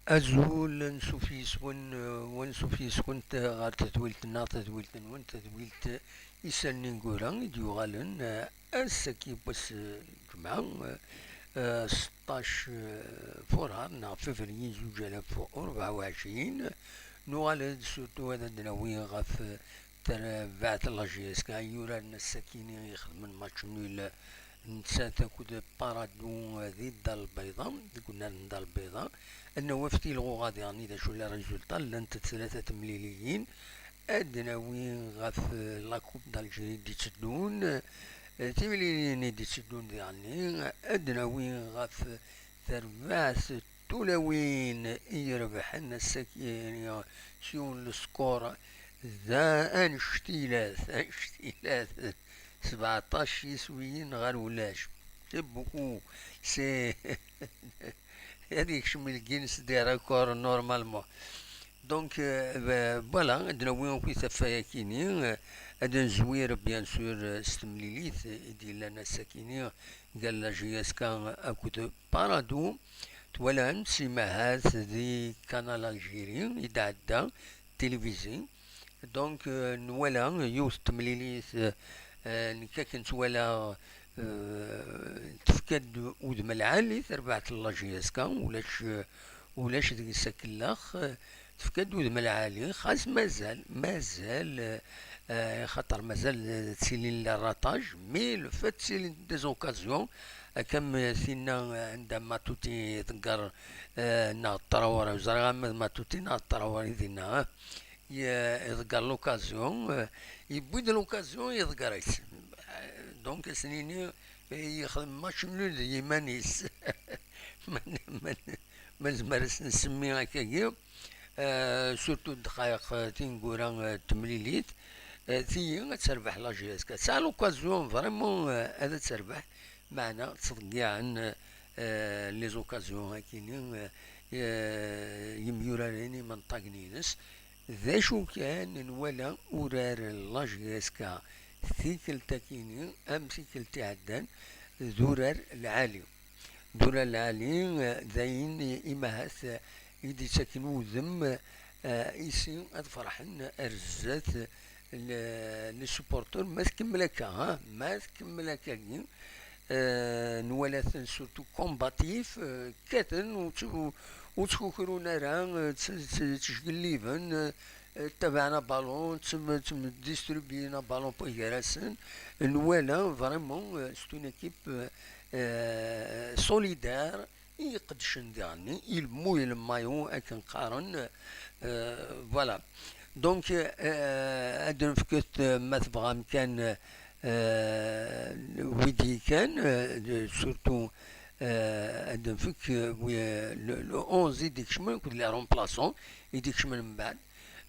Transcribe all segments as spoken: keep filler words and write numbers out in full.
Azul, ansuf yis-wen, eh, wansuf yis-went, eh, ɣer tedwilt-nneɣ, tadwilt-nwen, tadwilt, eh, Isallen Ineggura i d-yuɣalen, eh, ass-agi n wass, eh, lǧemɛa, eh, eh, seṭṭac, eh, furar neɣ février zuǧ alaf u rebɛa u ɛecrin. Nuɣal-d surtout ad d-nawi ɣef, eh, terbaɛt n la J S K i yuraren ass-akini ixedmen match nul, nettat akked Paradou di Dda Lbeyḍa, deg unnar n Dda Lbeyḍa. Ad nawi ɣef tilɣuɣa diɣen d acu la résultat, llant tlata temliliyin. Ad nawi ɣef, eh, la Coupe d'Algérie i d-itteddun, eh, timliliyin i d-itteddun diɣen. Ad nawi ɣef terbaɛt tulawin i irebḥen ass-agi s yiwen n leskor d anectilat, anectilat, sbeɛṭac yiswiyen ɣer ulac. C'est beaucoup. C'est ad yekcem le Guinness des records normalement. Donc, euh, ben, voilà, ad nawi akk i taffa-yakini, euh, ad nezwir, bien sûr, euh, s temlilit i d-yellan ass-akini gar la J S K akked Paradou. Twalam-tt imahat di Canal Algérie i d-ɛedda, tilivizi. Donc, euh, nwala yiwet n temlilit, euh, euh, nekk akken ttwalaɣ, euh, tefka-d udem lɛali terbaɛt n la J S K, ulac, euh, ulac deg-s akellax, euh, tefka-d udem lɛali, xas mazal, mazal, euh, euh, xaṭer mazal, euh, ttilin les ratages, mais le fait ttilin des occasions, akka am tinna, euh, anda Matuti iḍegger, euh, neɣ Traoré, ur ẓriɣ ama d Matuti neɣ Traoré dinna, euh, i, euh, iḍegger l'occasion, euh, yewwi-d l'occasion, iḍegger-itt. Euh, donc, ad s-nini, euh, yexdem match nul d yiman-is. Ma, ma, ma nezmer ad s-nsemmi akkagi, euh, surtout ddqayeq, euh, tineggura, euh, n temlilit, euh, tiyi ad terbeḥ la J S K. Tesɛa l'occasion vraiment, euh, ad terbeḥ, meɛna ttḍeyyiɛen, euh, les occasions akini, euh, euh, yemyuraren imenṭagen-ines. D acu kan, nwala urar n la J S K tikkelt akini am tikkelt iɛeddan d urar lɛali. D urar lɛali, eh, d ayen i, imahat, eh, i d-ittaken udem, eh, i si ad ferḥen ar zdat le, les supporters. Ma tkemmel akka, ha? Ma tkemmel akkagi, eh, nwala-ten surtout combatifs, eh, kkaten, ur tt-, ur ttkukrun ara, eh, tt-, tt-, ttjgelliben, eh, ttabaɛen abalun, ttem-, ttemdistribuyen abalun gar-asen. Nwala vraiment, eh, c'est une équipe, eh, eh, solidaire, i iqeddcen diɣenni, il mouille le maillot akken qqaren, eh, voilà. Donc, eh, ad d-nefket, eh, ma tebɣam kan, eh, wid kan, eh, surtout, eh, ad d-nefk, eh, wi-, le, le onze i d-ikecmen akked les remplaçants i d-ikecmen mbeɛd.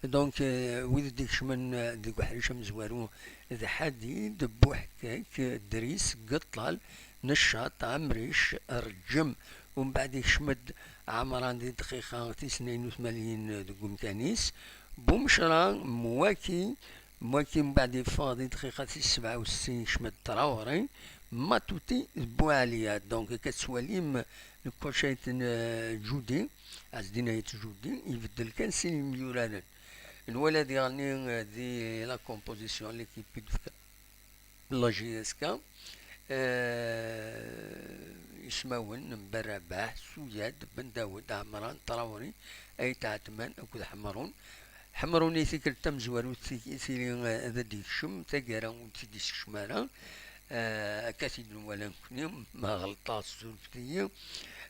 Donc, eh, wid i d-ikecmen, eh, deg uḥric amezwaru d Ḥadid, Buḥkak, Dris, Geṭṭal, Neccaṭ, Ɛemric, Reǧǧem. Umbeɛd ikcem-d Ɛemran di ddqiqa tis tnayen u tmanyin deg umkan-is. Bumecra, Mwaki, Mwaki mbeɛd yeffeɣ di ddqiqa tis sebɛa u settin, ikcem-d Traoré, Matuti d Buɛliya. Donc, akka tettwalim lkocayt n, eh, Judi, Ɛezdin Ayt Judi, ibeddel kan sin yemyuraren. Nwala diɣenni, eh, di la composition, l'équipe i d-tefka la J S K, eh, ismawen n Ben Rabaḥ, Suyad, Ben Dawed, Ɛemran, Traoré, Ayt Ɛetman akked Ḥemrun. Ḥemrun i tikkelt tamezwarut ti-, tili, eh, ad d-ikcem, taggara ur tt-id-isekcem ara. Eh, akka t-id-nwala nekkni, ma ɣelṭeɣ, ssurfet-iyi.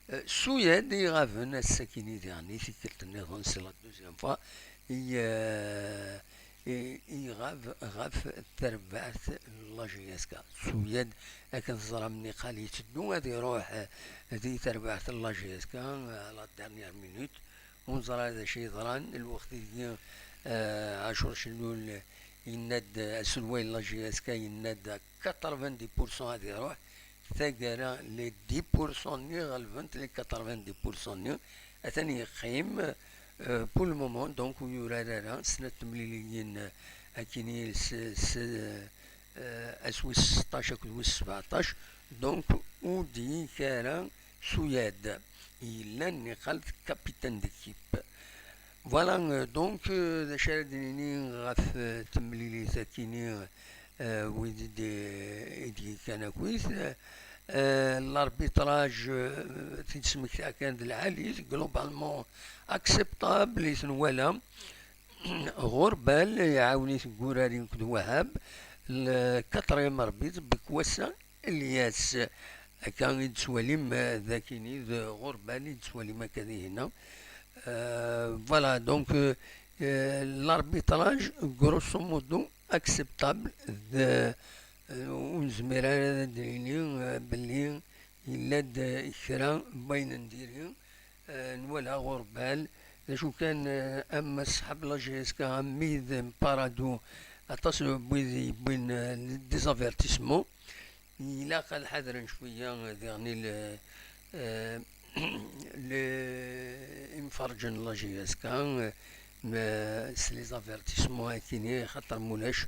Eh, Suyad i iɣaben ass-akini diɣen, i tikkelt nniḍen, c'est la deuxième fois, i, eh, i, i iɣab ɣef terbaɛt n la J S K. Suyad, akken teẓram, niqal yetteddu ad iruḥ, eh, di terbaɛt n la J S K, eh, à la dernière minute. Ur neẓra d acu yeḍran, lweqt-agi, eh, Ɛacur Cellul yenna-d, aselway n la J S K yenna-d quatre-vingt-dix pour cent ad iruḥ, taggara les dix pour cent-nni ɣelben-t les quatre-vingt-dix pour cent-nni, atan yeqqim, eh, pour le moment, donc ur yurar ara snat temliliyin, eh, akini s, s, eh, ass wis seṭṭac akked wis sbeɛṭac, donc ur d-yekki ara Suyad. yellan iqal d capitaine d'équipe. Voilà, euh, donc, euh, d acu ara d-nini ɣef, euh, temlilit akini, euh, wid i d-, i d-yekkan akkit. Euh, l'arbitrage, euh, t-id-smektaɣ kan d lɛali, globalement acceptable i t-nwala. Ɣurbal iɛawen-it deg urar akked Wahab, le quatrième arbitre, Bekwasa Elias. Akka i d-tettwalim, euh, d akini d Ɣurbal i d-tettwalim akka dihin. Euh, voilà, donc, euh, euh, l'arbitrage, grosso modo, acceptable, d, euh, ur nezmir ara ad d-nini, euh, belli yella-d, euh, kra n wayen n diri, euh, nwala Ɣurbal. D acu kan, euh, am ṣṣḥab la J S K, am wid n Parado, aṭas n wid yewwin, euh, des avertissements. Ilaq ad ḥadren cwiya, euh, diɣen il, euh, le, imferrǧen n la J S K, euh, ma s les avertissements akini, xaṭer mulac,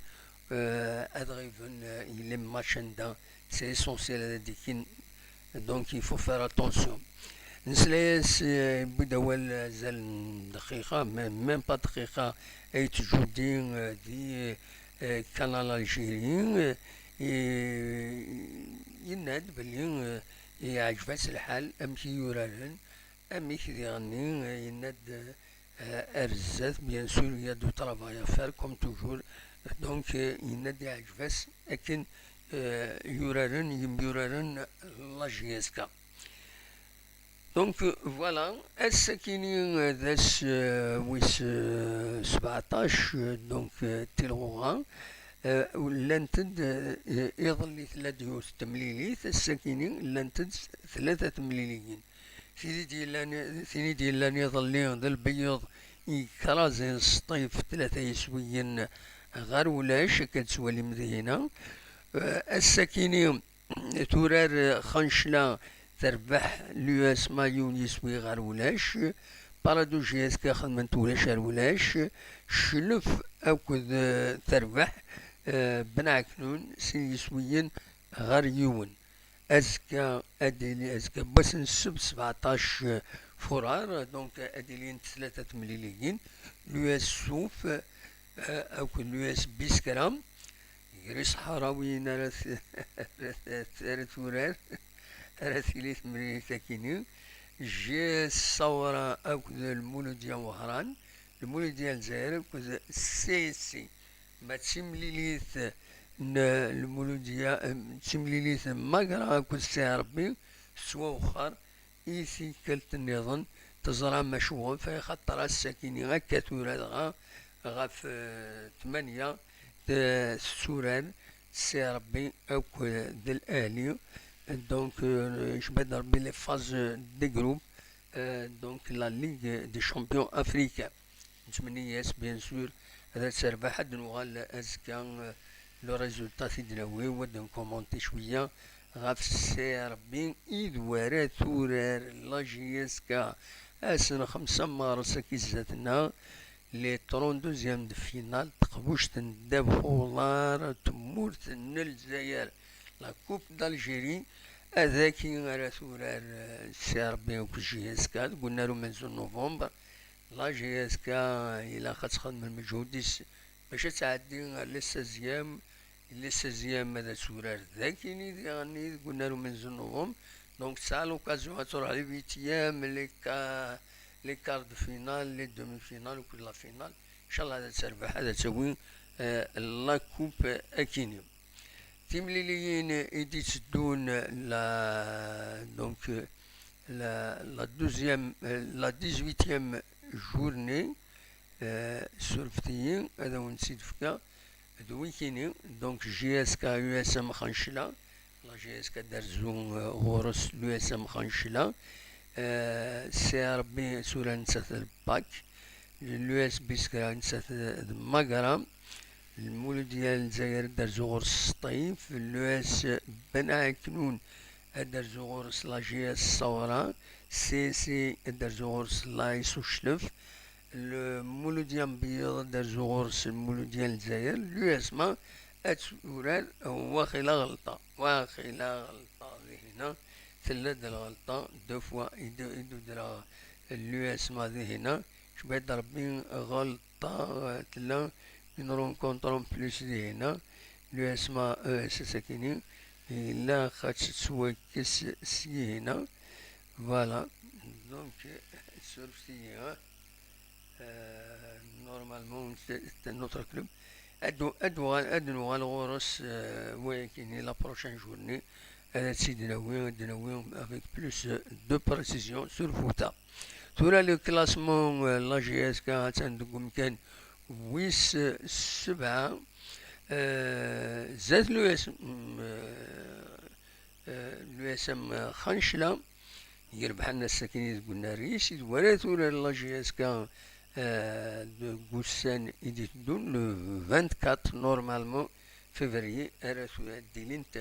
euh, ad ɣiben, euh, yelli match anda, c'est essentiel ad d-ikin, donc il faut faire attention. Nesla-yas, euh, yewwi-d awal azal n dqiqa, même, même pas dqiqa, ay yettjudi, euh, di, euh, Canal Algérie, euh, i-, yenna-d belli, euh, yeɛǧeb-as lḥal amek i uraren, amek diɣenni, euh, yenna-d, euh, ar zdat, bien sûr, il y a du travail à faire, comme toujours. Donc, euh, yenna-d yeɛǧeb-as akken, euh, yuraren, yemyuraren la J S K. Donc, euh, voilà, ass-akini, euh, d ass, euh, wis, euh, sebɛeṭṭac, euh, donc, euh, tilɣuɣa, euh, llant-d, euh, iḍelli tella-d yiwet temlilit, ass-akini llant-d tlata temliliyin. Tin i d-yellan, tin i d-yellan iḍelli d Lbeyyeḍ i yekrazen Sṭif tlata yiswiyen ɣer ulac, akka d-tettwalim dihina. Euh, ass-akini, turar Xancla terbeḥ l'U S M A yiwen yiswi ɣer ulac. Parado J S K xedment ulac ar ulac. Cclef akked, eh, terbeḥ, eh, Ben Ɛeknun sin yiswiyen ɣer yiwen. Azekka ad d-yili, azekka n wass n ssebt sebɛeṭṭac furar, donc ad d-ilint tlata temliliyin, l'U S Suf, eh, akked l'U S Biskra. Gar iṣeḥrawiyen ara t-, ara t-, ara turar, ara tili temlilit akini. J S Sawra akked Lmuludya Wehran, Lmuludya Lezzayer akked C S C. Ma d timlilit n Lmuludya, em, d timlilit n Magra akked Sɛerbi, tettwawexxer i tikkelt nniḍen. Teẓram acuɣef, axaṭer ass-akini akka tura dɣa ɣef, eh, tmanya, eh, tetturar Sɛerbi akk, eh, d L'Ahli. Donc, euh, je vais les phases de groupe, euh, donc la Ligue des champions africains. Nettmenni-yas, bien sûr, ad terbeḥ, ad nuɣal azekka, eh, le résultat i d-nawi, ad nkumanti cwiya ɣef Sɛerbi i d wara turar la J S K ass n xemsa n mars-agi zdat-nneɣ, les trente-deuxièmes de finale, taqbuct n ddabex uḍar n tmurt n Lezzayer, la Coupe d'Algérie, ad aki ara turar, eh, Sɛerbi akked J S K deg unnar umenzu n novembre. La J S K ilaq ad txedm lmeǧhud-is bac ad tɛeddi ɣer les seizièmes. Les seizièmes ad turar dagini diɣenni deg unnar umenzu n novembre. Donc tesɛa l'occasion ad truḥ les huitièmes, les qua-, les quarts de finale, les demi-finales, akked la finale. Inchallah ad terbeḥ, ad tawi, euh, la coupe akini. Timliliyin i d-itteddun, la, donc, la, la douzième, la dix-huitième journée, euh, surfet-iyi, ad awen-tt-id-fkeɣ, d wikini, donc, J S K U S M Xancla, la J S K ad d-terzu, euh, ɣur-s l'U S M Xancla, euh, C R B tura nettat d Lpak, l'U S Biskra nettat d Magra, Lmuludya n Lezzayer ad d-terzu ɣur-s Sṭif, l'U S Ben Ɛeknun ad d-terzu ɣur-s la J S Sawra, C S C ad d-terzu ɣur-s la S Uclef, Lmuludya n Beyyeḍ ad d-terzu ɣur-s Lmuludya n Lezzayer, l'U S M A ad turar, waqila ɣelṭeɣ, waqila ɣelṭeɣ dihina, tella-d lɣelṭa, deux fois i d-, i d-udreɣ l'U S M A dihin-a, cba-d Rebbi ɣelṭa, eh, tella une rencontre en plus dihin-a, l'U S M A E S S akini, yella xaṭ tettwakkes s yihin-a, voilà, donc, eh, surfet-iyi, hein. Euh, normalement, c'est, c'est un autre club. Ad, ad, ad nuɣal ɣur-s, euh, wayakini, la prochaine journée. Ad tt-id-nawi, ad nawi avec plus, euh, de précision sur Fouta. Tura le classement, euh, la J S K attan deg umkan wis, euh, sebɛa. Euh, zdat l'U S M, euh, euh, l'U S M Xancla. Yerbeḥ ass-akini deg unnar-is, i d wara turar la J S K, eh, deg ussan i d-iteddun, le vingt-quatre, normalement, février, ara tu-, ad d-ilint,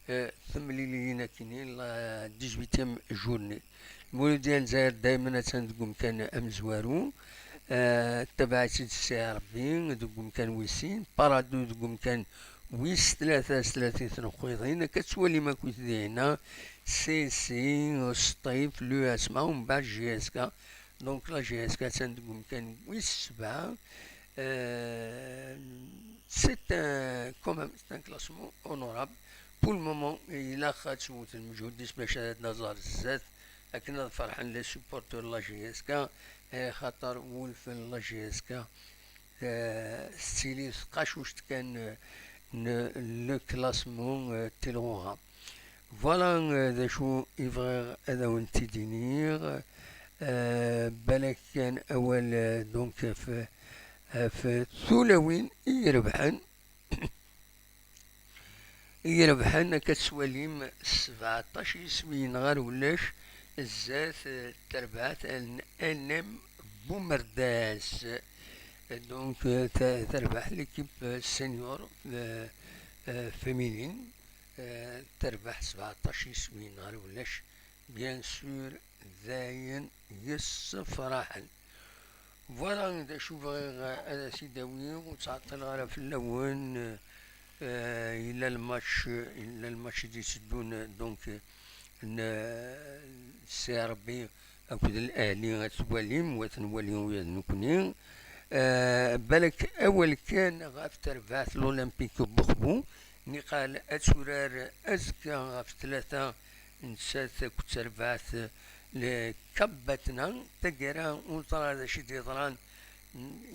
eh, temliliyin akini, la dix-huitième journée. Lmuludya n Lezzayer daymen attan deg umkan amezwaru, eh, tabaɛet-id s Rebbi deg umkan wis sin, Paradou deg umkan wis tlata s tlatin tneqqiḍin, akka tettwalim akk dihin-a, C C, Sṭif, l'U S M A, umbeɛd J S K. Donc la J S K attan deg umkan wis sebɛa. Euh, c'est un, quand même, c'est un classement honorable. Pour le moment, ilaq ad tewwet lmeǧhud-is bac ad naẓer zdat, akken ad ferḥen les supporters n la J S K, eh, xaṭer wulfen la J S K, eh, tettili tqacuct kan, eh, n le classement, eh, n tilɣuɣa. Voilà, eh, d acu i bɣiɣ ad awen-t-id-iniɣ. Eh, balak kan awal, eh, donc, ɣef, ɣef tulawin i irebḥen. I irebḥen, akka tettwalim, sbeɛṭac yiswiyen ɣer ulac, zdat, eh, terbaɛt n N M Bumerdas. Donc, eh, ta-, terbeḥ l'équipe, eh, senior, eh, eh, féminine, eh, terbeḥ sbeɛṭac yiswiyen ɣer ulac. Bien sûr, d ayen yessefraḥen. Voilà d acu bɣiɣ ad as-id-awiɣ, ur ttɛeṭṭileɣ ara fell-awen. Eh, yella lmatch, yella lmatch i d-itteddun, donc, n, s Rebbi akked L'Ahli, ad twalim, wa ad nwali ula d nekkni. Eh, balak awal kan ɣef terbaɛt l'Olympique Buxbu, niqal ad turar azekka ɣef tlata, nettat akked terbaɛt le Cap Batna. Taggara ur teẓra d acu i d-yeḍran,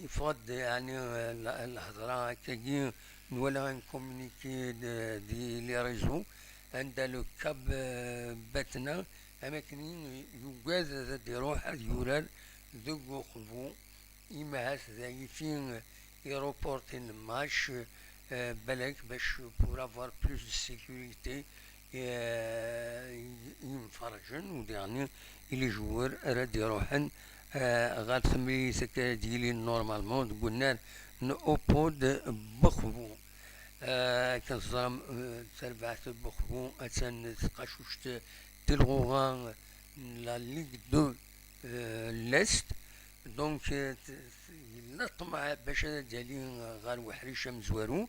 yeffeɣ-d, yeɛni, l-, lhedra akkagi, nwala un communiqué de, di les réseaux, anda le Cap, euh, Batna, am akken yugad ad d-iruḥ ad yurar deg Uqbu, imahat d ayifi i reportin le match, eh, balak bac pour avoir plus de sécurité, eh, i yimferǧen, u diɣen i les joueurs ara d-iruḥen, eh, ɣer temlilit akka ara d-yilin normalement deg unnar n Oppo d Buxbu. Eh, akken teẓram, eh, tarbaɛt n Buxbu attan tqacuct tilɣuɣa n la Ligue de, eh, l'Est. Donc, eh, t-, t-, yella ṭṭmeɛ bac ad d-yali ɣer uḥric amezwaru,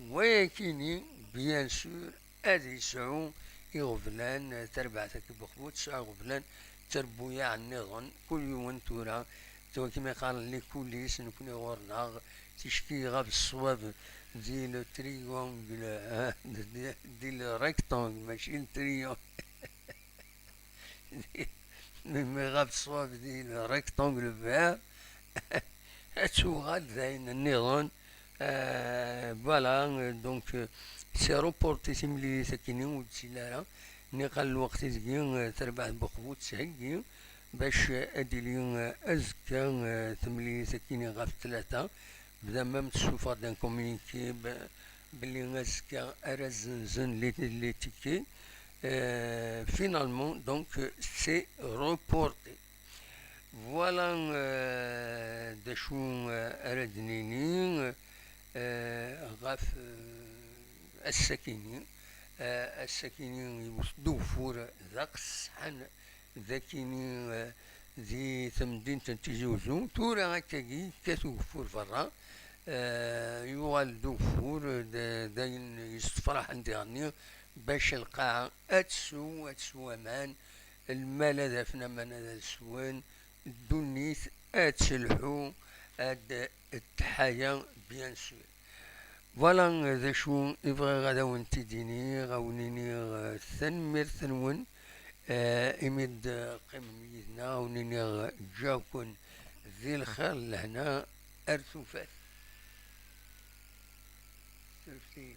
wayakini, bien sûr, ad yesɛu iɣeblan, eh, tarbaɛt-agi n Buxbu tesɛa iɣeblan, tterbuyaɛ nniḍen, kul yiwen tura, tura kima yeqqaren les coulisses, nekni ɣur-neɣ, ticki ɣef ṣṣwab, di le triangle, eh, di, di le rectangle, mačči le triangle. Mi, mi ɣef ṣṣwab di le rectangle vert, ad tuɣal d ayen nniḍen. Euh, voilà, euh, donc, euh, c'est reporté timlilit akini ur d-tili ara. Niqal lweqt ideg, euh, terbaɛt Buxbu tettheggi bac, euh, ad d-tili, euh, azekka, euh, temlilit akini ɣef tlata. Bda même tessufeɣ-d un communiqué b-, belli azekka ara zzenzen les, les tickets. Euh, finalement, donc, c'est reporté. Voilà, euh, d acu, euh, ara d-nini, euh, ɣef, euh, ass-akini. Euh, ass-akini yewwet-d ugeffur d aqesḥan, d akini, euh, di temdint n Tizi Uzzu. Tura akkagi yekkat ugeffur berra, eh, yuɣal-d ugeffur, d, d ayen yessefraḥen diɣenni, bac lqaɛa ad tsew, ad tsew aman, lmal ad afen aman ad swen, ddunit ad telḥu, ad tḥaya, bien sûr. Voilà d acu i bɣiɣ ad awen-t-id-iniɣ, ad wen-iniɣ, eh, tanemmirt-nwen, eh, imi d-teqqimem yid-neɣ, ad wen-iniɣ ǧǧiɣ-ken di lxir, lehna ar tufat. Ssurfet-iyi.